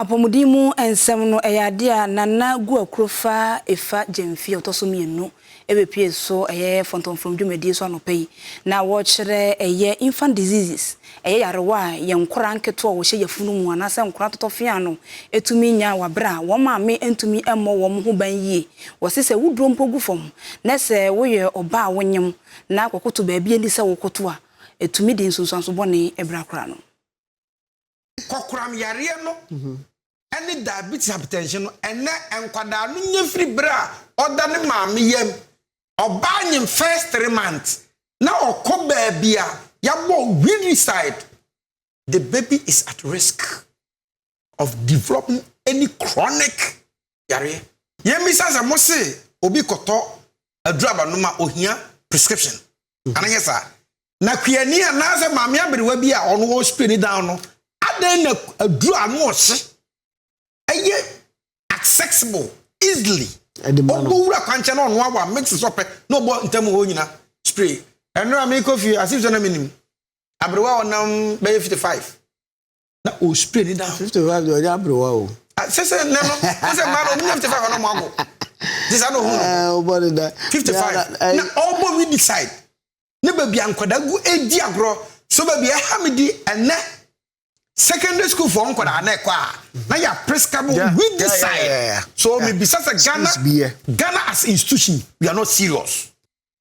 Apɔmuden mu nsɛm no, ɛyɛ adeɛ a Nana Guakuro fa Efa Gyamfi a ɔtɔ so mmienu bɛpue so ɛyɛ fɔntɔmfrɔm dwumadie so anɔpa yi na wɔrekyerɛ ɛyɛ infant diseases, ɛyɛ yarewa a yɛn nkwadaa nketewa a wɔhyɛ yafunu mu anaasɛ nkwadaa totɔfeaa no tumi nya wɔ aberɛ a wɔn maame ntumi mmɔ wɔn ho ban yie. Wɔse sɛ woduro mpo gu fam na sɛ woyɛ ɔbaa a wonyem na akɔkoto baabi a ɛnni sɛ wokoto a, ɛtumi de nsunsuanso bɔne brɛ akwadaa no. Kɔkoram yareɛ no ne diabetes hypertension no, ɛnɛ nkwadaa no nya firi berɛ a ɔda ne maame yam. Ɔbaa nyem first 3 months na ɔkɔ baabi a yɛabɔ weedicide, the baby is at risk of developing any chronic yareɛ. Yɛmmisa sɛ mo se obi kɔtɔ aduru abanom a, ohia prescription ananyɛ saa na kuani anaasɛ maame aberewa bi a ɔno wɔ spray ne down no, adan na aduru ano ɔhye ɛyɛ accessible easily? Ɛde ma no. Ɔbɔ wura kwankyɛn na ɔno awa mix sɔpɛ na ɔbɔ ntam hɔ nyina spray. Ɛno a mekɔ fie asif sɛ na menim aberewa a ɔnam bɛyɛ 55 na o spray ne down. 55 de, ɔnyɛ aberewa o. Sɛ nɛ no sɛ mmaa no ɔmo nya 55 na ɔmo ago te saa na ohun no. Ɛɛ, ɔbɔ ne da. 55 na ɔbɔ weedicide ne baabi a nkwadaa gu edi agorɔ so, baabi a ɛha mi di ɛnɛ secondary school for nkwadaa na ɛkɔ a na yɛ prescribe weedicide. So mi bisa sɛ Ghana Schools bi yɛ. Ghana as institution, we are not serious.